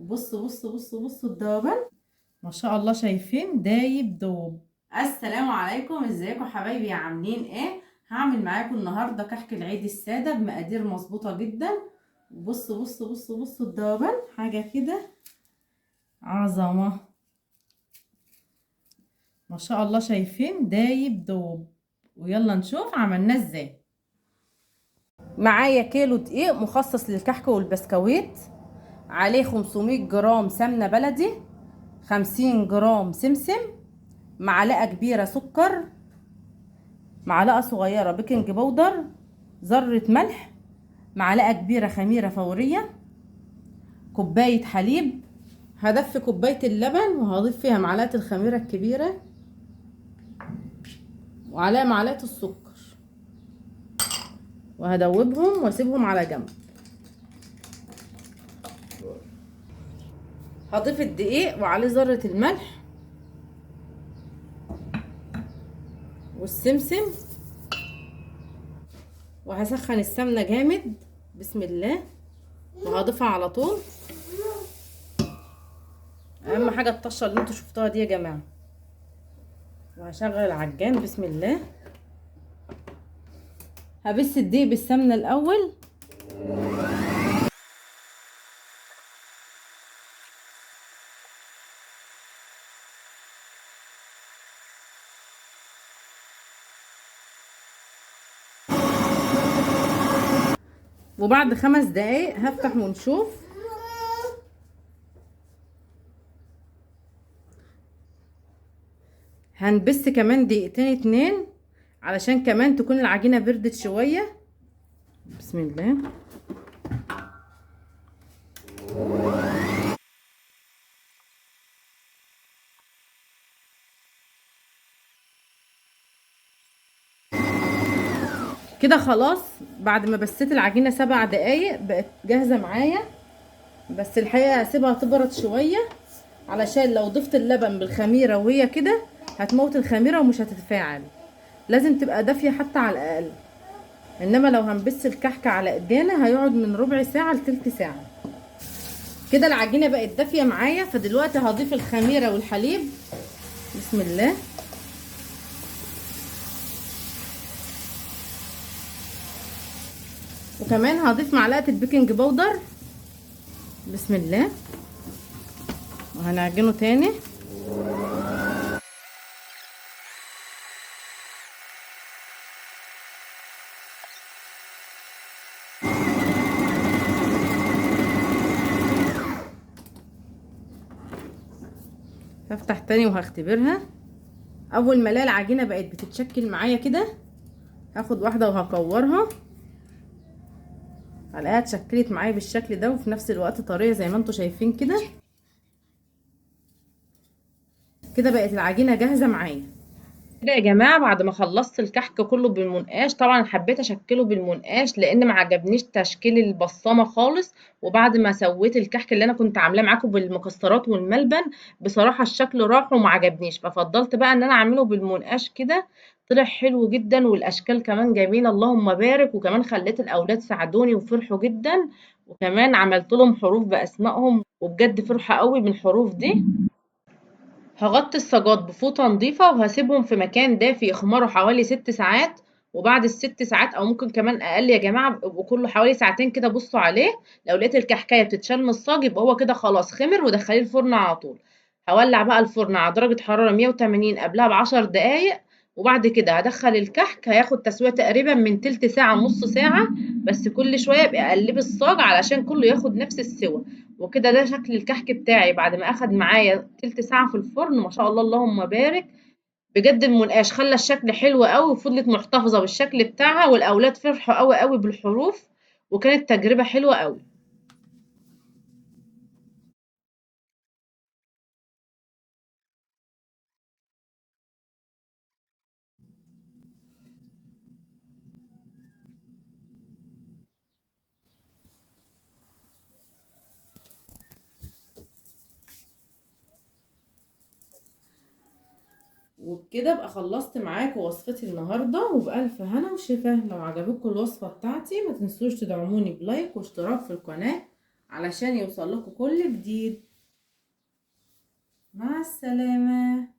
بصوا بصوا بصوا بصوا الذوبان ما شاء الله، شايفين دايب دوب. السلام عليكم، ازيكم حبايبي، عاملين ايه؟ هعمل معاكم النهارده كحك العيد السادة بمقادير مظبوطة جدا. بصوا بصوا بصوا بصوا الذوبان، حاجة كده عظمه ما شاء الله، شايفين دايب دوب. ويلا نشوف عملناه ازاي. معايا كيلو دقيق مخصص للكحك والبسكويت، عليه 500 جرام سمنه بلدي، 50 جرام سمسم، معلقه كبيرة سكر، معلقه صغيرة baking powder، ذره ملح، معلقه كبيرة خميره فورية، كوباية حليب. هدفي كوباية اللبن وهضيف فيها معلقه الخميره الكبيرة وعليها معلقه السكر، وهدوبهم واسيبهم على جنب. هضيف الدقيق وعليه ذره الملح والسمسم، وهسخن السمنة جامد بسم الله، وهضيفها على طول. اهم حاجة الطشه اللي انتوا شفتوها دي يا جماعة. وهشغل العجان بسم الله. هبس الدقيق بالسمنه الاول، وبعد 5 دقايق هفتح ونشوف. هنبس كمان دقيقتين 2 علشان كمان تكون العجينة بردت شوية. بسم الله. كده خلاص، بعد ما بسيت العجينة 7 دقايق بقت جاهزة معايا. بس الحقيقة هسيبها تبرد شوية، علشان لو ضفت اللبن بالخميرة وهي كده هتموت الخميرة ومش هتتفاعل. لازم تبقى دافية حتى على الأقل، انما لو هنبس الكحك على ايدينا هيقعد من ربع ساعة لتلت ساعة. كده العجينة بقت دافية معايا، فدلوقتي هضيف الخميرة والحليب بسم الله. وكمان هضيف معلقة ال baking powder بسم الله، وهنعجنه تاني. هفتح تاني وهختبرها. اول ما الاقي العجينة بقت بتتشكل معايا كده، هاخد واحدة وهكورها. هلاقيها اتشكلت معايا بالشكل ده، وفي نفس الوقت طرية زي ما انتم شايفين كده. كده بقت العجينة جاهزة معايا. كده يا جماعة بعد ما خلصت الكحك كله بالمنقاش، طبعا حبيت اشكله بالمنقاش لان ما عجبنيش تشكيل البصامه خالص. وبعد ما سويت الكحك اللي انا كنت عاملاه معاكم بالمكسرات والملبن، بصراحة الشكل راح وما عجبنيش، ففضلت بقى ان انا اعمله بالمنقاش كده. طلع حلو جدا والاشكال كمان جميلة اللهم بارك. وكمان خليت الاولاد ساعدوني وفرحوا جدا، وكمان عملت لهم حروف باسمائهم، وبجد فرحه قوي بالحروف دي. هغطي الصاجات بفوطه نظيفة وهسيبهم في مكان دافي يخمروا حوالي 6 ساعات. وبعد ال6 ساعات او ممكن كمان اقل يا جماعة، بيبقوا كله حوالي ساعتين كده. بصوا عليه، لو لقيت الكحكايه بتتشال من الصاج يبقى هو كده خلاص خمر، ودخليه الفرن على طول. هولع بقى الفرن على درجه حرارة 180 قبلها ب10 دقايق، وبعد كده هدخل الكحك. هياخد تسويه تقريبا من تلت ساعة نص ساعة، بس كل شوية ابقى اقلب الصاج علشان كله ياخد نفس السوى. وكده ده شكل الكحك بتاعي بعد ما اخد معايا تلت ساعة في الفرن. ما شاء الله اللهم بارك، بجد المنقاش خلى الشكل حلو قوي، وفضلت محتفظة بالشكل بتاعها، والاولاد فرحوا قوي قوي بالحروف، وكانت تجربه حلوة قوي. وبكده ابقى خلصت معاكم وصفتي النهارده، وبألف هنا وشفا. لو عجبتكم الوصفة بتاعتي ما تنسوش تدعموني ب like واشتراك في القناة، علشان يوصل لكم كل جديد. مع السلامة.